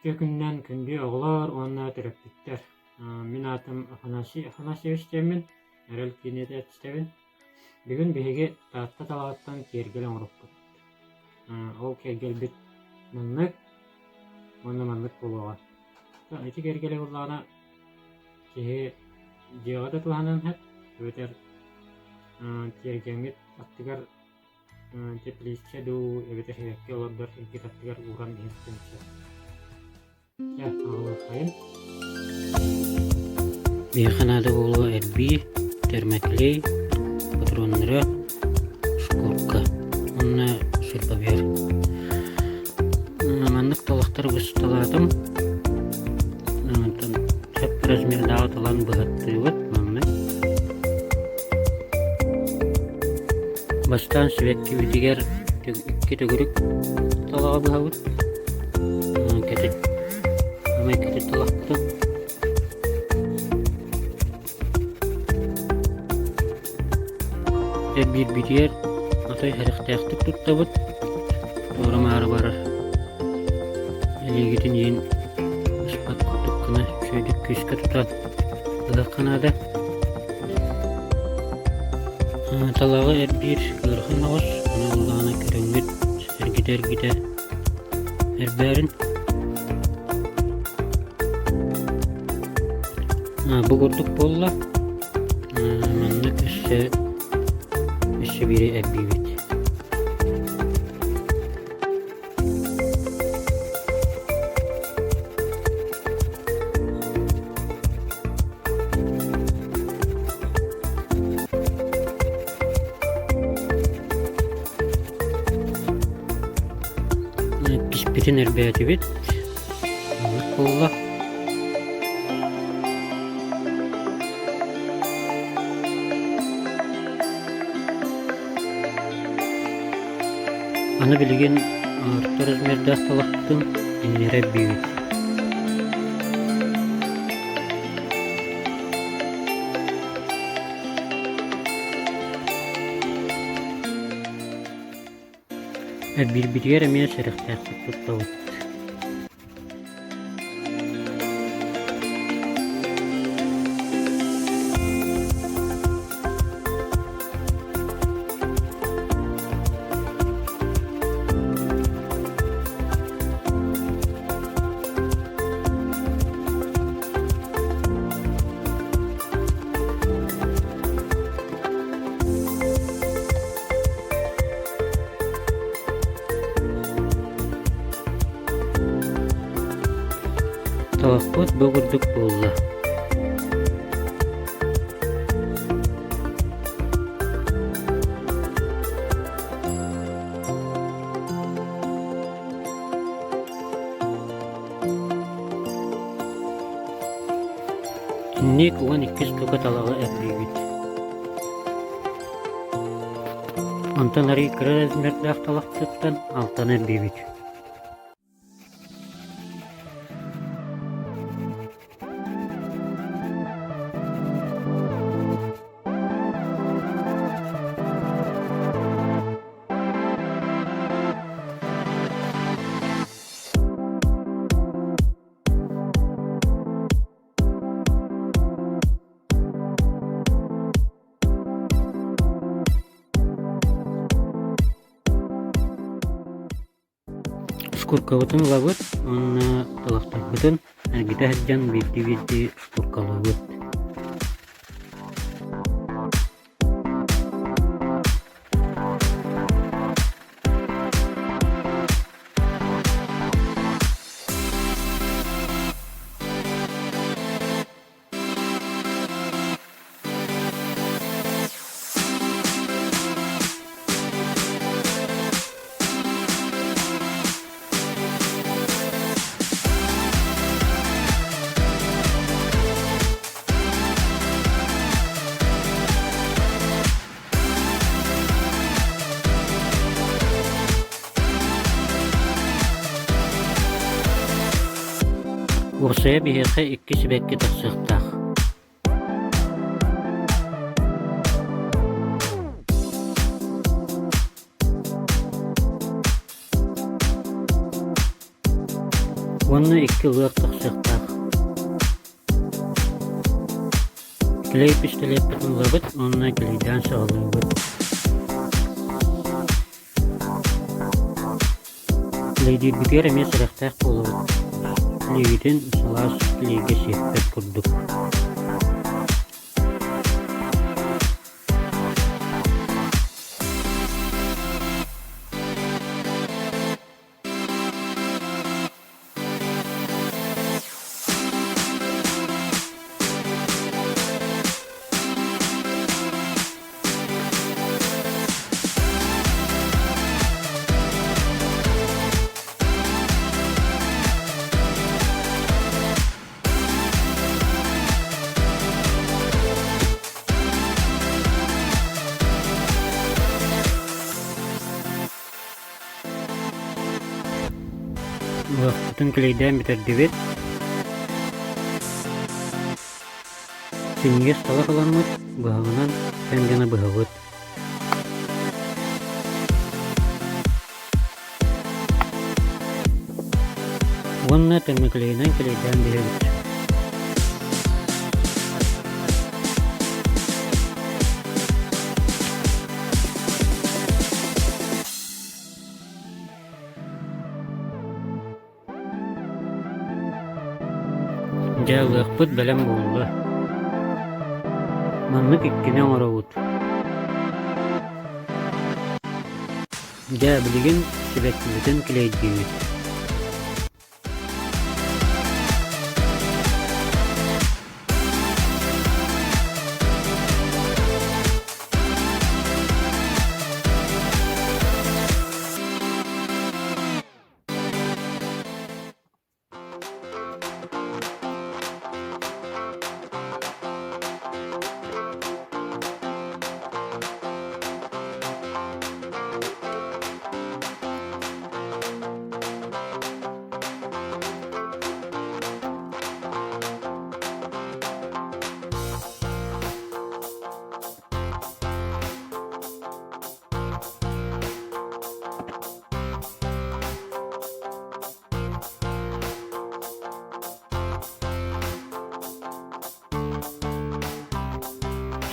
Үтүө күнүнэн күндү оҕолор уонна төрөппүттэр! Мин аатым Афанасий Афанасьевич диэммин, Эрэл киинэтэ истэбин. Бүгүн биһиги Таатта талаҕыттан киэргэл оҥорбуппут. Ол киэргэлбит маннык уонна маннык буолуоҕа. Ити киэргэли буллаҕына киһи дьиэҕэ да туһаныан сөп эбэтэр тиэргэҥҥит аттыгар Теплица дуу эбэтэр сибэкки олордор сиргит аттыгар ууран иһиэххин сөп. Чэ, аҕалыаххайын. Миэхэ наада буолуо эрбии, термоклей, патроннара, шкурка уонна шурповер. Маннык талахтары бысталаатым. Онтон сөп размердааҕы талан быһаттыыбыт маннык. Бастаан сибэккибитигэр икки төгүрүк талаҕы быһабыт. Кэтит, амай кэтит талахпытын. Эрбиирбитигэр отой сэрэхтээхтик туттабыт, туора-маары барар илиигитин иһин ыспат курдук гына үчүгэйдик күүскэ тутан ылыахха наада. Талаҕы эрбиир ыарахан оҕус, ону ыллаҕына көрөҥҥүт эргитэ-эргитэ эрбээрин. Бу курдук буолла. Маннык өссө өссө биири эрбиибит. Иккиспитин эрбээтибит. Маннык буолла. Аны билигин орто размердаах талахпытын иҥнэрэ эрбиибит. Эрбиирбитигэр эмиэ сэрэхтээхтик туттабыт. Талахпыт бу курдук буолла. Инник 12 штука талаҕы эрбиибит. Онтон арыый кыра размердаах талахтыттан алтаны эрбиибит. Шкуркабытын ылабыт уонна талахтарбытын эргитэ сылдьан биирдии-биирдии шкуркалыыбыт. Уопсайа биһиэхэ икки сибэкки тахсыахтаах. Уонна икки лыах тахсыахтаах. Клей пистолеппытын ылабыт уонна клейдээн саҕалыыбыт. Клейдиирбитигэр эмиэ сэрэхтээх буолабыт. Клейгитин сылаас клейгэ сиэппэт курдук. Лыахпытын клейдээн бүтэрдибит. Синньигэс талах ыламмыт, быһаҕынан тэҥ гына быһабыт. Уонна термоклейынан клейдээн биһэбит. Дьэ, ылыахпыт бэлэм буолла. Маннык иккини оҥоробут. Дьэ, билигин сибэккибитин клейдиибит.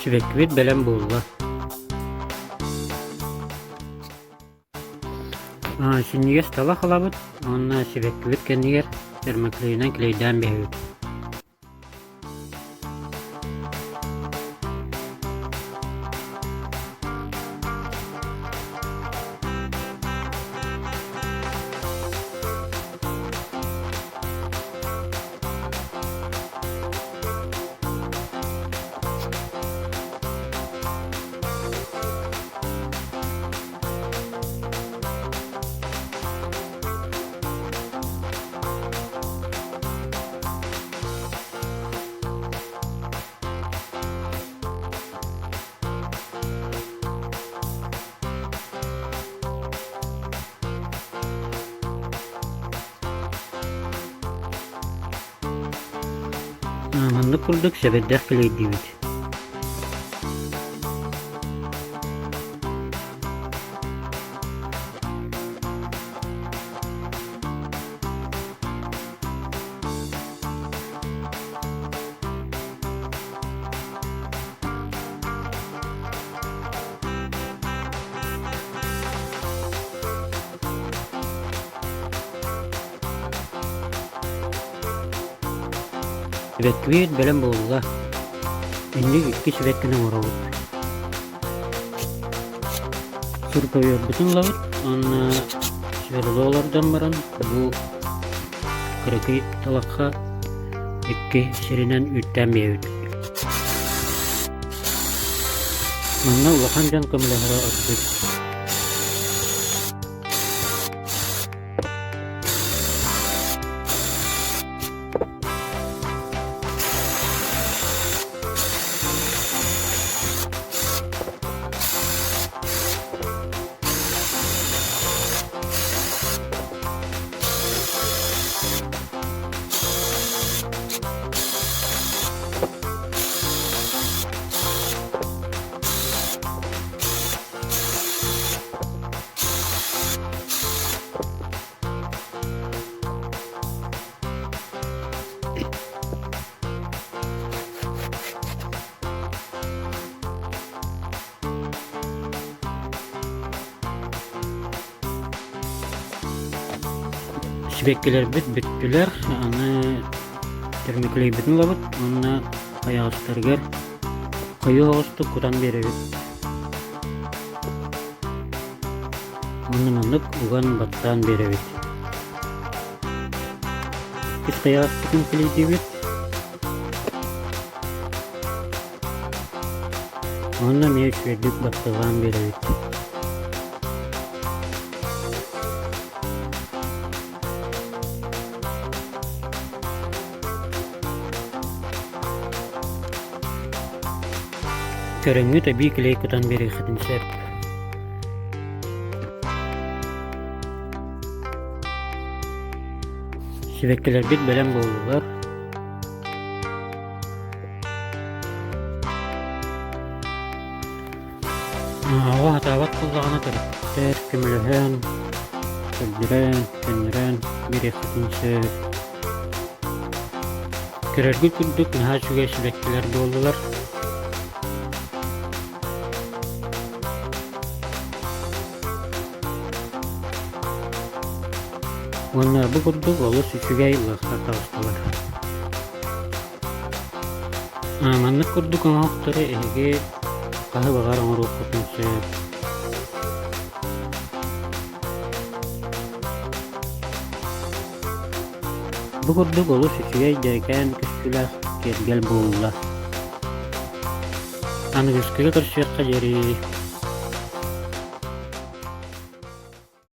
Сибэккибит бэлэм буолла. Синньигэс талах ылабыт уонна сибэккибит кэннигэр термоклейынан клейдээн биһэбит. Маннык курдук сэбирдэх килэйдибит. Сибэккибит бэлэм буолла. Инник икки сибэккини оҥоробут. Сурковербутун ылабыт уонна сверло олордон баран бу кыракый талахха икки сиринэн үүттээн биэрэбит. Манна улахан дьон көмөлөһөрө ордук. Сибэккилэрбит бүттүлэр, аны термоклейбитин ылабыт уонна хайаҕастарыгар хойуу оҕустук кутан биэрэбит. Уонна маннык уган баттаан биэрэбит. Иккис хайаҕаспытын клейдиибит. Уонна эмиэ үчүгэйдик батталаан биэрэбит. Көрөҥҥүт эбии клей кутан биэриэххитин сөп. Сибэккилэрбит бэлэм буоллулар. Оҕо сатаабат буоллаҕына төрөппүттэр көмөлөһөн, көрдөрөн, көннөрөн биэриэххитин сөп. Көрөргүт курдук наһаа үчүгэй сибэккилэр буоллулар. Уонна бу курдук олус үчүгэй лыахтар таҕыстылар. Маннык курдук оҥоһуктары эһиги хаһы баҕар оҥоруоххутун сөп. Бу курдук олус үчүгэй дьэрэкээн көстүүлээх киэргэл буолла. Аныгыскыга көрсүөххэ диэри.